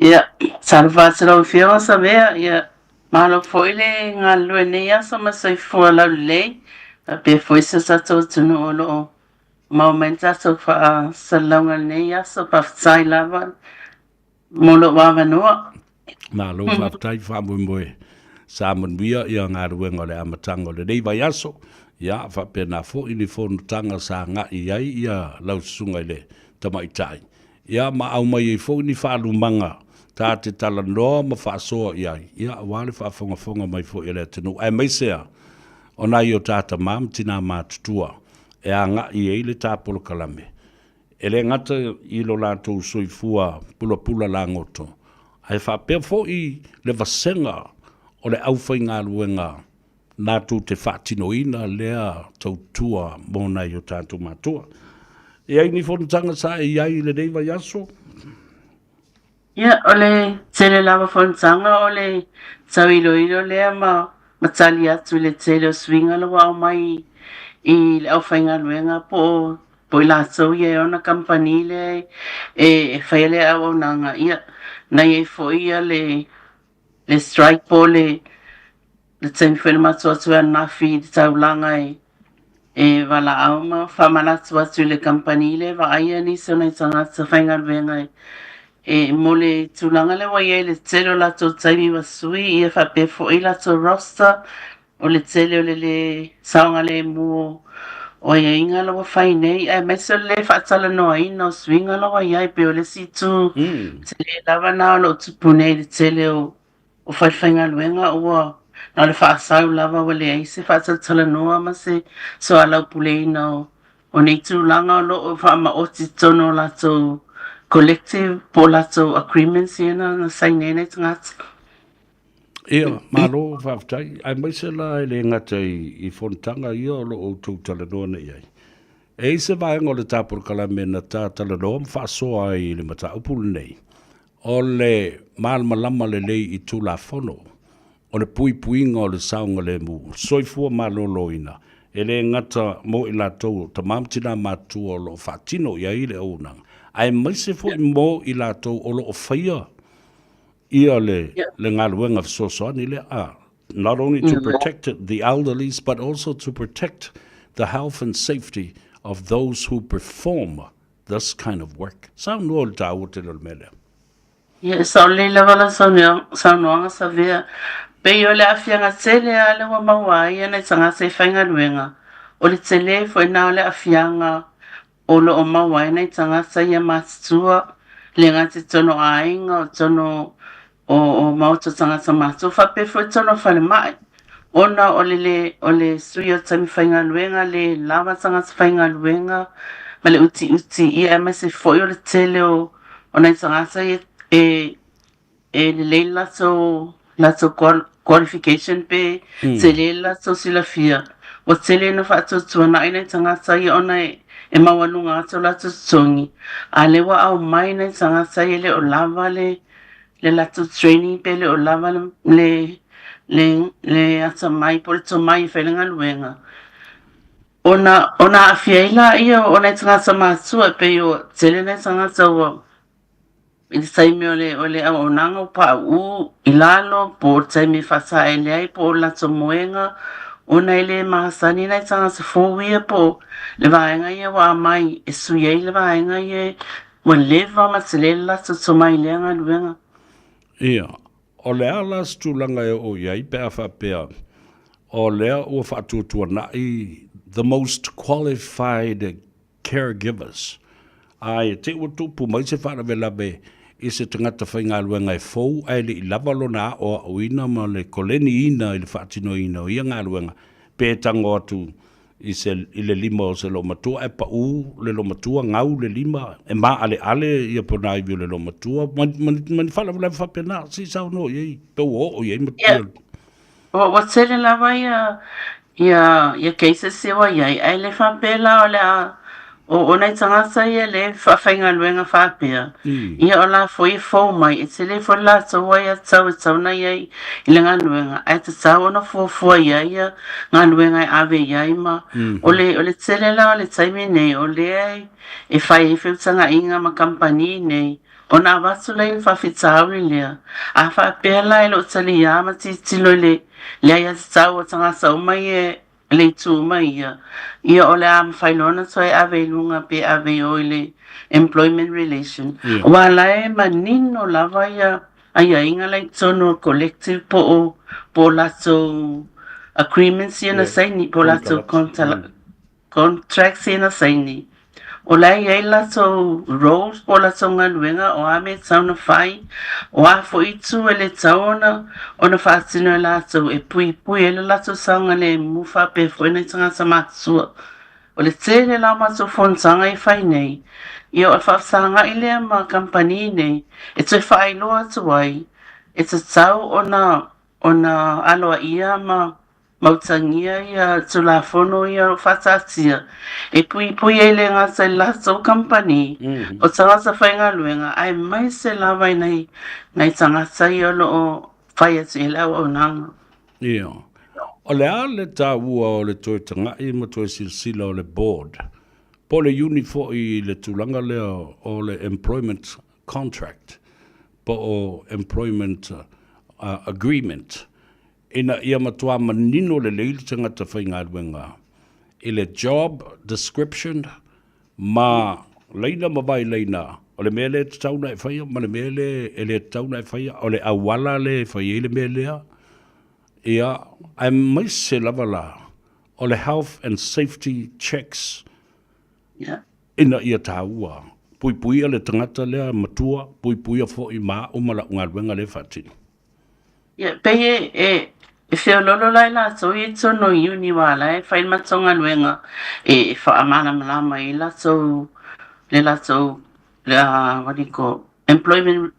Ia, talofa atu lau Afioga Savea, ia malo foi le galulue i lenei aso ma soifua laulelei, faapea foi si o tatou atunuu o lo o maua mai le tatou faasalalauga i lenei aso. Faafetai lava mo lou avanoa. Malo faafetai, faamoemoe sa manuia ia galuega o le amataga o lenei vaiaso. Ia faapena foi ni fonotaga sa agai ai ia lau susuga i le tamaitai. Ia ma aumai ai foi ni faalumaga ta te talanoa ma faasoa i ai, ia aua le faafogafoga mai foi a le atunuu, aemaise a o nai o ta tama ma tina matutua e agai i ai le ta polokalame. E le gata i lo latou soifua pulapula lagoto, ae faapea foi le vasega o le aufaigaluega latou te faatinoina lea tautua mo nai o tatou matua. E i ai ni fonotaga sa e i ai i lenei vaiaso? Ia, o le tele lava fonotaga o le tauiloilo lea ma ma tali atu i le tele o suiga la ua aumai i le aufaigaluega po o po o i latou ia e ona kamupani lea e faia le auaunaga. Ia, na i ai foi ia le le strike po o le le taimi foi na matou o atu ai ananafi i le taulaga e e valaau ma faamanatu atu i le kamupani lea e vaaia nisi o nai tagata faigaluega e e mo le tulaga lea ua i ai le tele o latou taimi ua sui ia faapea foi latou roster o le tele o le lē saogalemu o aiaiga la ua fai nei aemaise o le lē faatalanoaina o suiga la ua i ai pei o le isi itu tele lava na o lo o tupu nei i le tele o o falefaigaluega ua na o le faasau lava ua leai se faatalatalanoa ma se soalaupuleina o o nei tulaga o lo o faamaoti i totonu o latou collective po o latou agreements ia na saini ai nai tagata. Ia, malo faafetai. Aemaise la e le gata i, i fonotaga ia o lo o outou talanoa nei ai. E i se vaega o le ta polokalame na ta talanoa ma faasoa ai i le mataupu lenei, o le malamalama lelei i Tulafono o le puipuiga o le saogalemu, soifua maloloina, e le gata mo i latou o tama ma tina matutua o lo o faatino i ai le auaunaga, aemaise foi mo i latou o lo o faia ia le, le galuega fesoasoani lea. Ah, not only to protect the elderlies, but also to protect the health and safety of those who perform this kind of work. Saunoa le taua tele o le mea lea. Ia, e sao lelei lava lau saunoaga Savea. Pei o le aafiaga tele lava lea ua maua ai nai tagata i faigaluega, o le tele foi lena o le aafiaga o lo o maua ai nai tagata ia matutua, le gata i totonu o aiga, o totonu o, o maota o tagata matutua, faapea foi totonu o falemai, ona o le lē, o le sui o taimi faigaluega, le lava tagata faigaluega ma le utiuti, ia aemaise foi o le tele o, o nai tagata ia e e lelei le latou latou qualification pe tele le latou silafia, ua tele ina faatuatuanai nai tagata ia ona e e maualuga atu o latou totogi, a o lea ua aumai nai tagata ia e le o lava le le latou training pe le o lava le le le atamai po o le tomai e fai le galuega. Ona ona aafia ai laia o nai tagata matutua e pei ua tele nai tagata ua i le taimi o le o le auaunaga ua pauu i lalo po o le taimi e faataele ai po o le latou moega ona e le masani nai tagata fou ia po o le vaega ia ua aumai e sui ai le vaega ia ua leva ma tele le latou tomai i lea galuega. Ia, o le a la se tulaga e oo i ai pe a faapea o lea ua faatuatuanai the most qualified caregivers. Ae te i ua tupu mai se faalavelave i se tagata faigaluega e fou ae le i lava lona aoaoina ma le koleniina i le faatinoina o ia galuega, pe tago atu i se i le lima o se loomatua ae pau le loomatua, gau le lima, e maaleale ia ponaivi o le loomatua ma, ma, ma ni faalavelave faapena. Se i saunoa i ai pe ua oo i ai ma Ia, Ua tele lava ia ia ia cases ia ua i ai, ae le faapea la o le a o o nai tagata ia le faafaigaluega faapea, ia o la foi e fou mai, e tele foi le latou aiatatau e tatau ona i ai i le galuega, ae tatau ona fuafua i ai ia galuega e ave i ai ma o le o le tele la o le taimi nei o lea e fai ai feutagaiga ma kamupani nei. Ona avatu lea i le faafitauli lea, a faapea la e le o taliā ma tilotilo i le le aiatatau a tagata uma ia i le itu uma ia, ia o le a mafai loa ona toe ave i luga pe ave i o i le Employment Relation. Aua o la e manino lava ia aiaiga la i totonu o le collective po o po o latou agreements ia na saini po o latou contracts ia na saini. O la e i ai latou roles po o latou galuega o a mea e tatau ona fai, o a foi itu e le tatau ona ona faatino e latou e puipui ai le latou saogalemu faapea foi nai tagata matutua. O le tele la o matou fonotaga e fai nei, ia o le faafesagai lea ma kamupani nei e toe faailoa atu ai e tatau ona ona aloaia ma mautagia ia Tulafono ia o lo o faataatia e puipui ai le gata i le latou kamupani o tagata faigaluega aemaise lava i nai nai tagata ia o lo o fai atu i ai le auaunaga. Ia. O le a le taua o le toe tagai ma toe silasila o le board po o le iuni foi i le tulaga lea o le employment contract po o employment agreement ina ia matua manino lelei le tagata faigaluega i le job description ma laina ma vailaina o le mea lea e tatau ona e faia ma le mea lea e le tatau ona e faia, o le auala lea e fai ai le mea lea, ia, aemaise lava la o le health and safety checks ina ia taua. Puipuia le tagata lea matua, puipuia foi ma au ma lau galuega lea e faatino. Ia, pei e, e, e feoloolo la i latou ia i totonu o Iuni aua la e fai le matou galuega e, e faamalamalama ai latou, le latou, le, what do you call, employment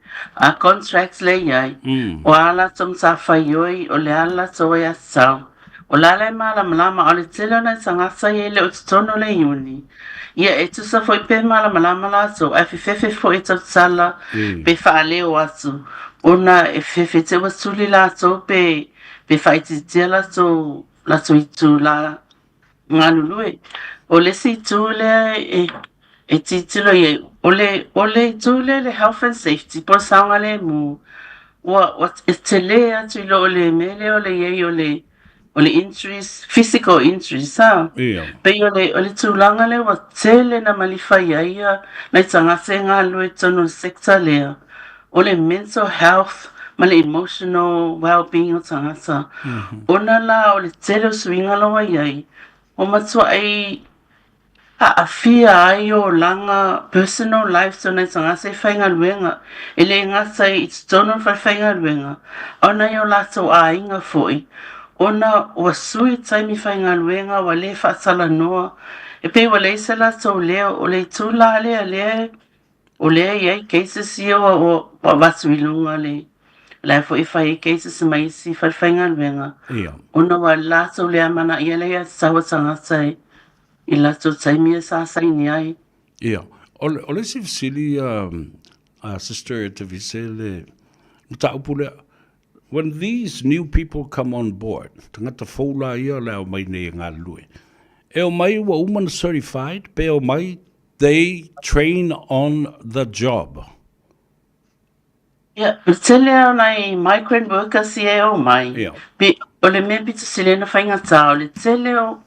contracts lea e i ai, o a latou matafaioi, o le a le latou aiatatau. O la la e malamalama, a o le tele o nai tagata ia e le o i totonu o le Iuni, Ia, e tusa foi pe malamalama latou, ae fefefe foi e tautala pe faaleo atu, ona e fefefe te ua tuli latou pe, pe faaitiitia latou, latou itula galulue. O le isi itu lea e, e tilotilo i ai, o le, o le itu lea i le health and safety po o le saogalemu, ua, ua, e tele atu i lo le mea lea o le i ai o le o le injuries, physical injuries, ha? Ia. Pei o le, o le tulaga lea ua tele na malifa i ai ia nai tagata e galulue i totonu o le sector lea, o le mental health ma le emotional well-being o tagata. Ona la o le tele o suiga la ua i ai, ua matuai Aafia ai olaga personal lives o nai tagata i faigaluega, e le gata i totonu o le falefaigaluega, a o nai o latou aiga foi, ona ua sui taimi faigaluega ua le faatalanoa, e pei ua leai se latou leo, o le itu la lea lea o lea e i ai cases ia ua ua avatu i luga le la foi e fai ai cases ma isi falefaigaluega, ona ua latou le amanaia le aiatatau a tagata e i latou taimi e sa saini ai. Ia, o le, o le isi fesili a Sister Tavise le mataupu lea, when these new people come on board, tagata fou la ia o le a omai nei e galulue, e omai ua uma ona certified pe omai they train on the job? Ia, o le tele lava o nai migrant workers ia e omai, pe, o le mea pito sili ona faigata, o le tele o,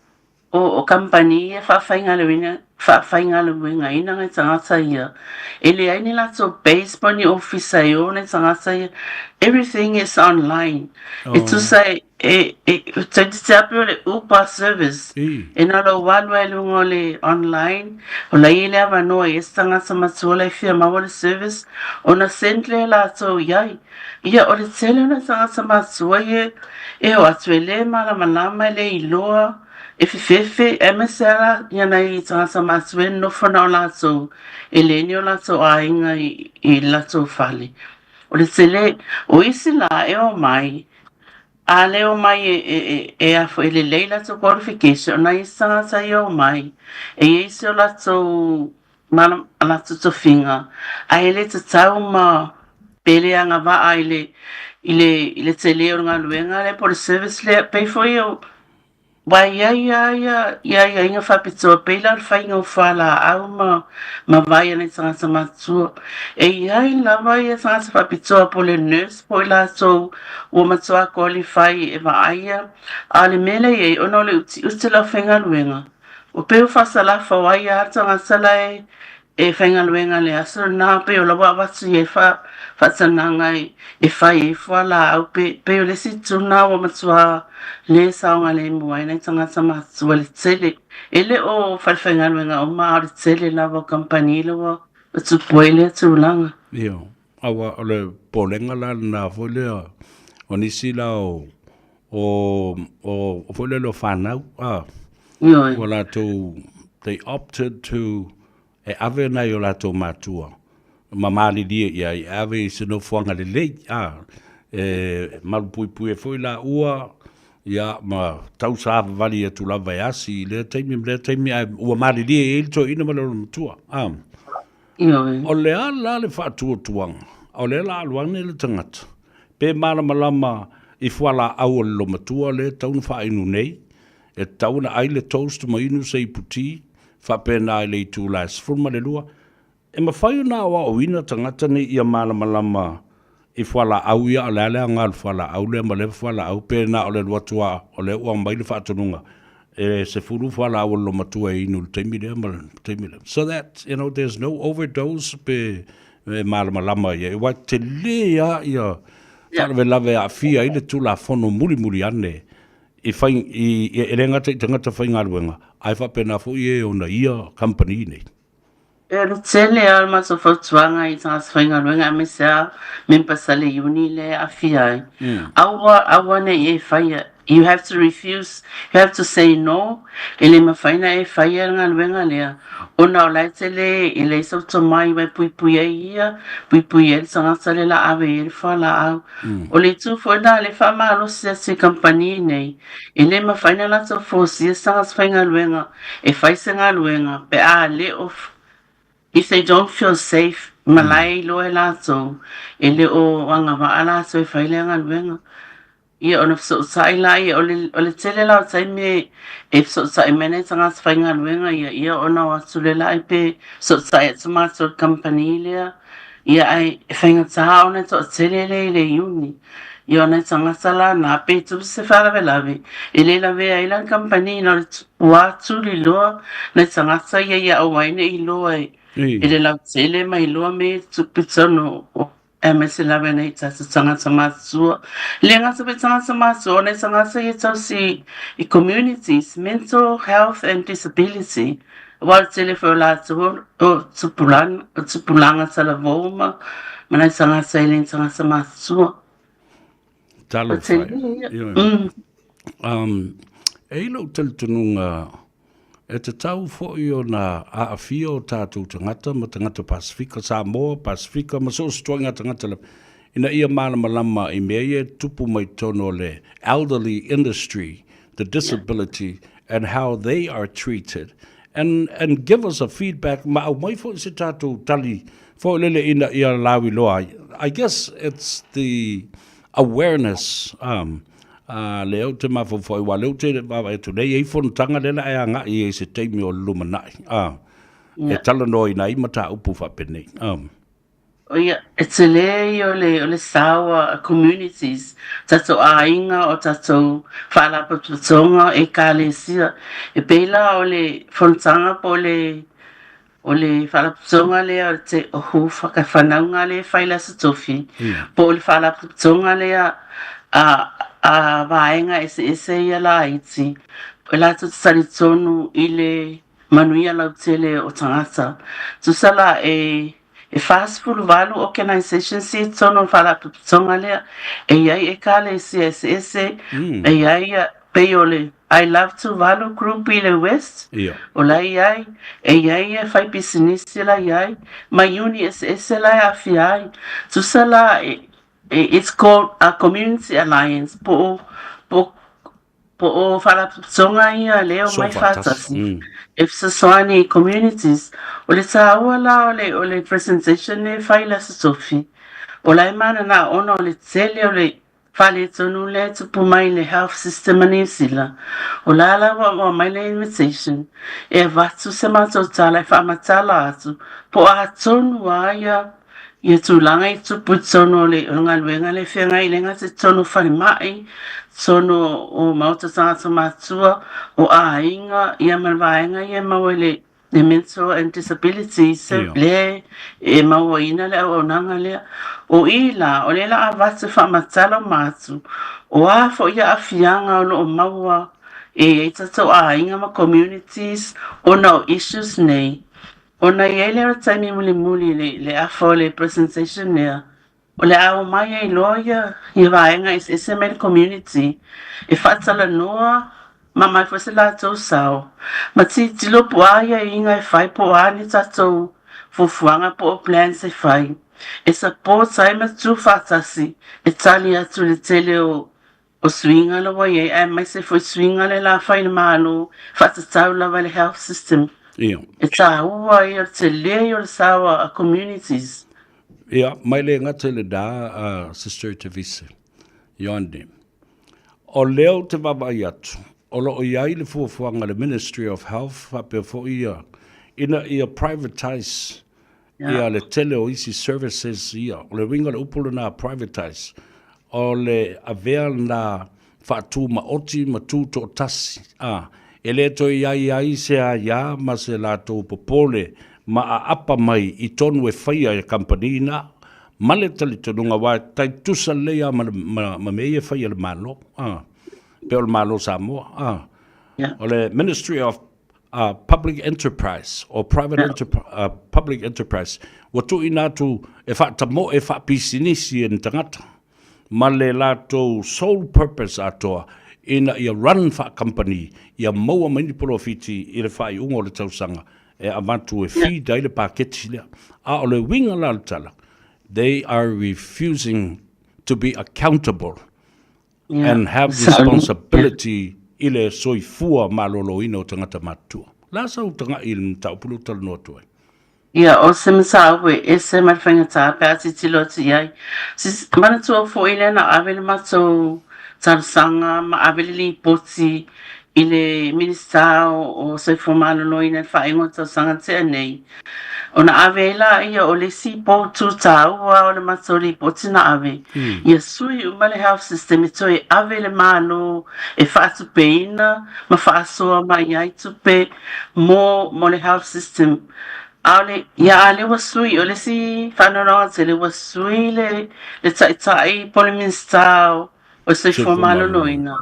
o, o kamupani ia e faafaigaluega, faafaigaluegaina nai tagata ia, e leai ni latou base po o ni ofisa e o nai tagata ia, everything is online. E tusa e, e, e, toeitiiti lava pei o le Uber service, e na o lou alu lava i luga o le online, o la e i ai le avanoa e i ai se tagata matua la e fia maua le service, ona send lea e latou i ai. Ia, o le tele o nai tagata matua ia e o atu e le malamalama, e le iloa, e fefefe, aemaise lava ia nai tagata matua e nonofo na o latou, e leai ni o latou aiga i latou fale. O le tele, o isi la e omai, a le omai e, e, e, e, a foi, e lelei latou qualification, o nai isi tagata ia e omai, e i ai se o latou ma a latou tofiga, ae le tatau ma pe le agavaa i le, i le, i le tele o le galuega lea po o le service lea. Pei foi o. Ua i ai lava ia ia aiaiga faapitoa pei la o le faiga o fualaau ma ma vai a nai tagata matutua. E i ai lava ia tagata faapitoa po o le nurse po o i latou ua matua qualify e vaaia, a o le mea lea e i ai ona o le utiuti o le aufaigaluega, ua pei ua faasalafau ai lava le tagata la e e faigaluega i le aso lena, pei o la ua avatu i ai faatagaga e fai ai fualaau. Pe, pei o le isi itu lena ua matua le saogalemu ai nai tagata matutua i le tele. E le o falefaigaluega uma, a o le tele lava o kamupani la ua tupu ai lea tulaga. Ia, aua o le popolega la lena foi lea o nisi la o o o foi lele o fanau a Ioe. Ua latou they opted to e ave nai o latou matua ma malilie i ai e ave i se nofoaga lelei a e malupuipui ai foi laua ia ma tausavavali atu lava e asi i lea taimi ma lea taimi ae ua malilie i ai le toeaina ma le olomatua a. Ioe. O le a la le faatuatuaga o lea la alu ane le tagata pe malamalama i fualaau o le lomatua lea e tatau ona faainu nei, e tatau ona ai le toast ma inu se ipu ti, faapena i le itula e 12. E mafai ona aoaoina tagata nei ia malamalama i fualaau ia, o le a le aoga o le fualaau lea ma lea fualaau, pe na o le alu atu lava o lea ua aumai le faatonuga e 10 fualaau a le lomatua e inu i le taimi lea ma le taimi lea. So that, you know, there's no overdose pe e malamalama ia. Aua e tele lava ia faalavelave e aafia ai le Tulafono mulimuli ane i fai, i, e le gata i tagata faigaluega, ae faapena foi e ona ia kamupani nei. E le tele lava o le matou fautuaga i tagata faigaluega aemaise lava members a le uni lea e aafia ai. Aua, aua ne i e faia. You have to refuse, you have to say no, e le mafai ona e faia le galuega lea, ona o la e tele e leai sou tomai e puipui ai ia, puipui ai le tagata lea o le a ave i ai le fualaau. O le itu foi lena lea e faamalosi atu i kamupani nei, e le mafai ona latou force-ia se tagata faigaluega e fai se galuega pe a le o if they don't feel safe ma la e iloa e latou e le o agavaa latou e fai lea galuega. Ia ona fesootai laia, o le, o le tele la o taimi e, e fesootai mai nai tagata faigaluega ia, ia ona o atu lea la ai pe fesootai atu matou i le kamupani lea, ia ae e faigata ona e toatele lea i le iuni. Ia o nai tagata la na, pe tupu se faalavelave, e le lavea ai la le kamupani na o le tupu atu liloa nai tagata ia ia aua ai ne i iloa e, e le lautele ma iloa mea ia e tutupu i totonu o Aemaise lava nei tatou tagata matutua. E le gata foi tagata matutua, o nai tagata ia e tausi i communities, mental health and disability. Aua o le tele foi o latou o tupulaga, o tupulaga talavou ma, ma nai tagata e le ni tagata matutua. Talofa e. Ioe. E i lou talitonuga E tatau foi ona aafia o tatou tagata ma tagata Pasefika, Samoa, Pasefika ma so o se ituaiga tagata lava, ina ia malamalama i mea ia e tutupu mai totonu o le elderly industry, the disability and how they are treated and, and give us a feedback ma aumai foi se tatou tali foi lele ina ia lauiloa ai. I guess it's the awareness um, Ā, lea ou te mafaufau, aua o lea ou te vaavaai atu nei, e i ai fonotaga lea o le a e agai i ai i se taimi o le lumanai, ā, e talanoaina ai mataupu faapenei. Ā. Ia, e tele ia o le, o le sao a communities, tatou aiga, o tatou faalapotopotoga, ekalesia. E pei la o le fonotaga po o le O le faalapotopotoga lea o te ohu whakawhanaunga lea e whai le Aso Tofi, po o le faalapotopotoga lea a, a vaega eseese ia laiti, e latou te talitonu i le manuia lautele o tagata. Tusa la e, e 48 organisations ia i totonu o le faalapotopotoga lea, e i ai ekalesia eseese, e i ai ia, pei o le I Love Tuvalu Group i le West, o la e i ai, e i ai e fai pisinisi la i ai, ma iuni eseese la e aafia ai. Tusa la, e, it's called a Community Alliance, po o, po, po o faalapotopotoga ia lea omai faatasi, e fesoasoani i communities. O le taua la o le, o le presentation lea e fai i le Aso Tofi, o la e mananao ona o le tele o le. Faaletonu lea e tupu mai i le health system a Niu Sila, o la la ua aumai le invitation e avatu se matou tala e faamatala atu po o a tonu lava ia ia tulaga i tupu i totonu o le galuega lea e feagai le gata i totonu o falemai, totonu o maota tagata matutua, o aiga, ia ma le vaega ia e maua i le le mental and disabilities lea e mauaina le auaunaga lea. O i la, o lea la avatu e faamatala uma atu, o a foi aafiaga o lo o maua e i ai tatou aiga ma communities ona o issues nei, ona i ai lea o le taimi mulimuli i le afa o le presentation lea, O le a omai ai loa ia vaega eseese mai le community e faatalanoa ma aumai foi se latou sao ma tilotilo po o a aiaiga e fai po o a ni tatou fuafuaga po o plans e fai e support ai ma tu faatasi e tali atu i le tele o o suiga la ua i ai aemaise foi suiga le la fai i le Malo faatatau lava i le health system. Ia. E tāua ia o le tele ia o le sao a communities. Ia, mai le gata i lenā, Sister Tevise, Ioane. O lea ou te vaavaai atu, o lo o i ai le fuafuaga a le Ministry of Health faapea foi ia, ina ia privatise ia le tele o isi services ia. O le uiga o le upu lena privatise, o le avea lena faatumaoti ma tutoatasi, a, e le toe i ai ai se aia ma se latou popole ma aapa mai i tonu e faia e kamupani na, ma le talitonuga aua e tai tutusa lelei lava ma, ma, ma mea ia e faia e le Malo, a, pei o le Malo o Samoa, a. O le Ministry of Public Enterprise or Private Enterprise, Public Enterprise, ua tuuina atu e faatamoe faapisinisi e ni tagata ma le latou sole purpose atoa ina ia run faa-company ia maua mai ni polofiti i le faaiuga o le tausaga e avatu e feed ai le paketi lea. A o le uiga la o le tala, they are refusing to be accountable and have responsibility i le soifua maloloina o tagata matutua. O le a sau tagai i le mataupu lea ou talanoa atu ai? Ia, o se mataupu e ese mai le faigata pe a tilotilo atu i ai. Manatua foi lea na ave le matou talosaga ma ave le lipoti i le Minisita o Soifua Maloloina i le faaiuga o le tausaga na tea nei, Ona ave ai laia o le isi poutu taua o le matou lipoti na ave, ia sui uma le health system e toe ave i le Malo e faatupeina ma faasoa mai ai tupe mo mo le health system. A o le, ia a lea ua sui, o le isi faanoanoaga tele ua sui le le Taitai po o le Minisita o o le Soifua Maloloina.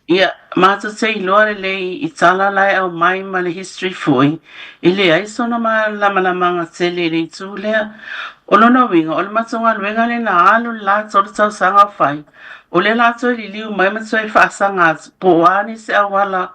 Ia, matou te iloa lelei i tala la e aumai ma le history foi, e leai sona malamalamaga tele i le itu lea. O lona uiga, o le matou galuega lea na alu le la 3 tausaga o fai, o lea la toe liliu mai ma toe faasaga atu po o a nisi auala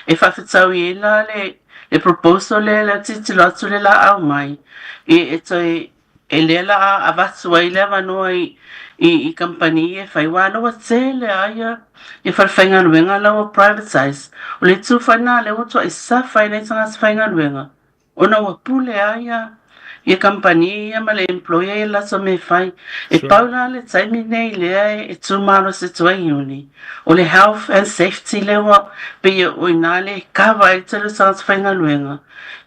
e faafetaui ai la le proposal lea e tilotilo atu le la aumai, e toe E lea la a avatu ai le avanoa i i kamupani e fai aua ua tele a ia ia falefaigaluega la ua privatise. O le itu foi lena lea ua tuai safa ai nai tagata faigaluega ona ua pule a ia ia kamupani ia ma le employer ia latou mea e fai. E pau la le taimi nei lea e tu malosi atu ai Iuni o le health and safety lea ua pei o i ina lea e kava ai le tele o tagata faigaluega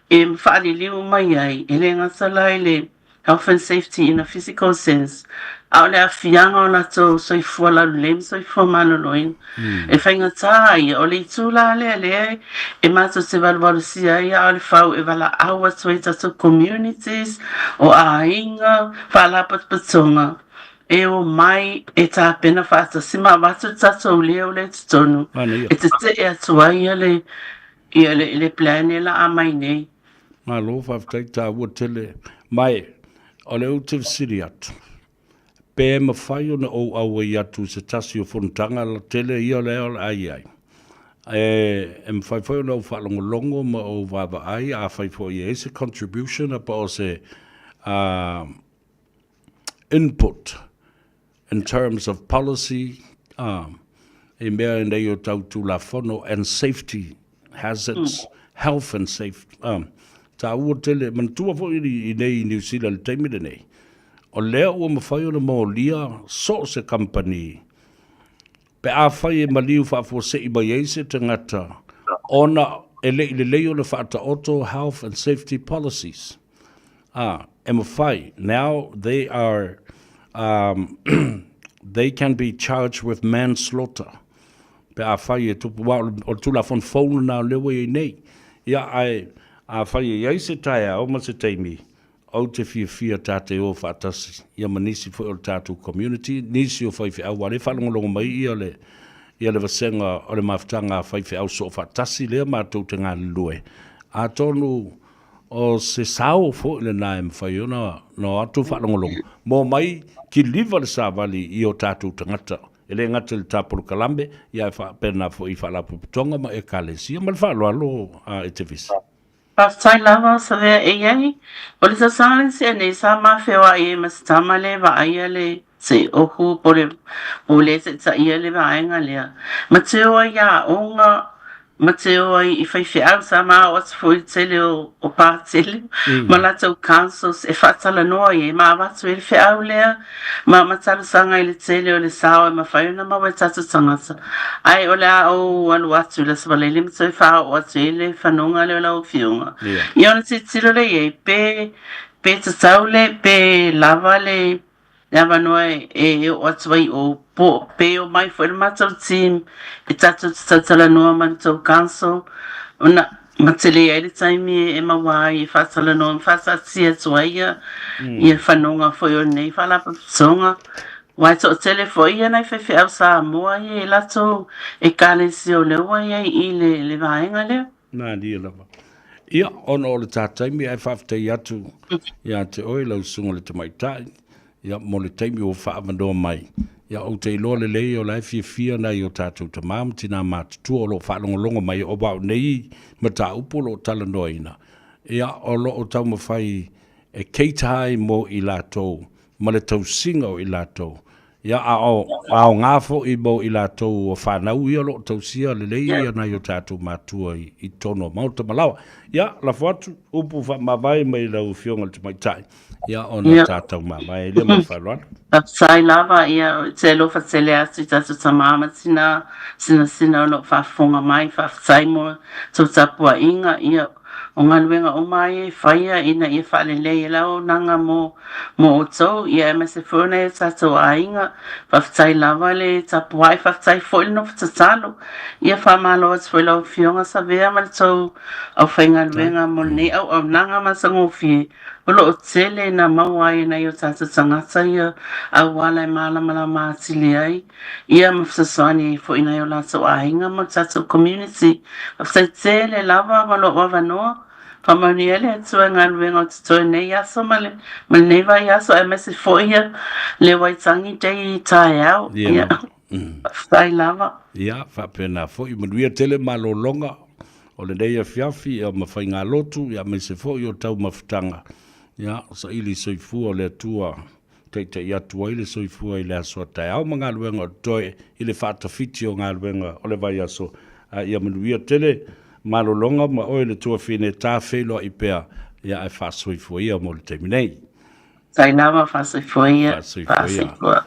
e faaliliu mai ai, e le gata la i le health and safety in a physical sense, a o le aafiaga o latou soifua laulelei ma soifua maloloina. E faigata ia, o le itu la lea lea e matou te valuvalusia ai a o le fau e valaau atu ai i tatou communities, o aiga, faalapotopotoga, e omai e tapena faatasi ma avatu le tatou leo lea i totonu e tetee atu ai le Ia le le plan e laa mai nei. Malo faafetai taua tele mai o lea ou te fesili atu pe mafai ona ou auai atu i se tasi o fonotaga tele ia o lea o le a i ai e mafai foi ona ou faalogologo ma ou vaavaai afai foi e i ai se contribution po o se input in terms of policy, i mea nei o tau Tulafono and safety hazards, health and safety, taua tele, manatua foi i nei i Niu Sila i le taimi lenei, o lea ua mafai ona molia so o se kamupani. Pe afai e maliu faafuasei mai ai se tagata ona e le i lelei ona faataoto health and safety policies, a, e mafai, now they are, um, they can be charged with manslaughter. Pe afai e tupu, aua o le Tulafono fou lena o lea ua i ai nei. Ia, ae afai e i ai se taeao ma se taimi, Ou te fiafia ta te o faatasi ia ma nisi foi o le tatou community, nisi o faifeau, aua o lea e faalogologo mai ia le, ia le vasega o le mafutaga a faifeau soofaatasi lea matou te galulue. Atonu o se sao foi lena e mafai ona na o atu faalogologo mo mai kiliva le savali i o tatou tagata, e le gata i le ta polokalame, ia ae faapena foi i faalapotopotoga ma ekalesia. Ma le faaaloalo a Etevisa. Faafetai lava Savea e iai o le tausaga le tea nei sa ma feoai ai ma se tama le vaaia le se ohu po le po le taitaia le vaega lea ma te o ai i aoga ma te o ai i faifeau sa ma ao atu foi i le tele o o patele ma latou councils e faatalanoa ai ai ma avatu ai le feau lea ma ma talosaga i le tele o le sao e mafai ona maua e tatou tagata. Ae o le a ou alu atu i le Aso Faraile ma toe faaoo atu ai le fanoga lea o lau Afioga. Ia ona tilotilo lea i ai pe pe tatau le pe lava le le avanoa e oo atu ai i o po pe omai foi le matou team e tatou te tautalanoa ma le tou council ona Ma tele ai le taimi e maua ai e faatalanoa ma faataatia atu ai ia, ia fanoga foi o lenei faalapotopotoga. Aua e toatele foi ia nai faifeau Samoa ia i latou ekalesia o lea ua i ai i le, le vaega lea. Malie lava. Ia, ona o le ta taimi ae faafetai atu ia te oe lau susuga i le tamaitai, Ia, mo le taimi ua faaavanoa mai, ia, ou te iloa lelei o la e fiafia nai o tatou tama ma tinā matutua o lo o faalogologo mai, aua o nei mataupu o lo o talanoaina, ia, o lo o taumafai e cater ai mo i latou ma le tausiga o i latou. Ia, a o aoga foi mo i latou o fanau ia o lo o tausia lelei ia nai o tatou matua i totonu o maota ma laoa. Ia, lafo atu upu faamavae mai lau Afioga i le Tamaitai. Ia, ona Ia. tātou mavae ai lea ma le faaaloalo. Faafetai lava, ia, ou te alofa tele atu i tatou tama ma tinā sinasina o lo o faafofoga mai, faafetai mo tou tapuaiga, ia, o galuega uma lava ia e faia ina ia faalelei ai le auaunaga mo, mo outou, ia aemaise foi o nai o tatou aiga. Faafetai lava le tapuai, faafetai foi le nofo tatalo. Ia faamalo atu foi i lau Afioga Savea ma le tou aufaigaluega mo lenei auaunaga matagofie. O lo o tele ina maua ai e nai o tatou tagata ia auala e malamalama atili ai, ia ma fesoasoani ai foi i nai o latou aiga ma le tatou community. Faafetai tele lava ma lou avanoa. Faamanuia le Atua i galuega o totoe nei aso ma le ma lenei vaiaso aemaise foi ia le Waitangi Day i taeao. Ia Ia, lava. faafetai lava. Ia, faapena foi. Manuia tele malologa o lenei afiafi ia ma faigalotu ia aemaise foi o taumafataga. Ia, saili soifua o le Atua taitai atu ai le soifua i le aso a taeao ma galuega o totoe i le faatafiti o galuega o le vaiaso. A ia manuia tele malologa ma oe le tuafine ta feiloai pea ia ae faasoifua ia mo le taimi nei. Faafetai lava, faasoifua ia. Faasoifua ia. Faasoifua.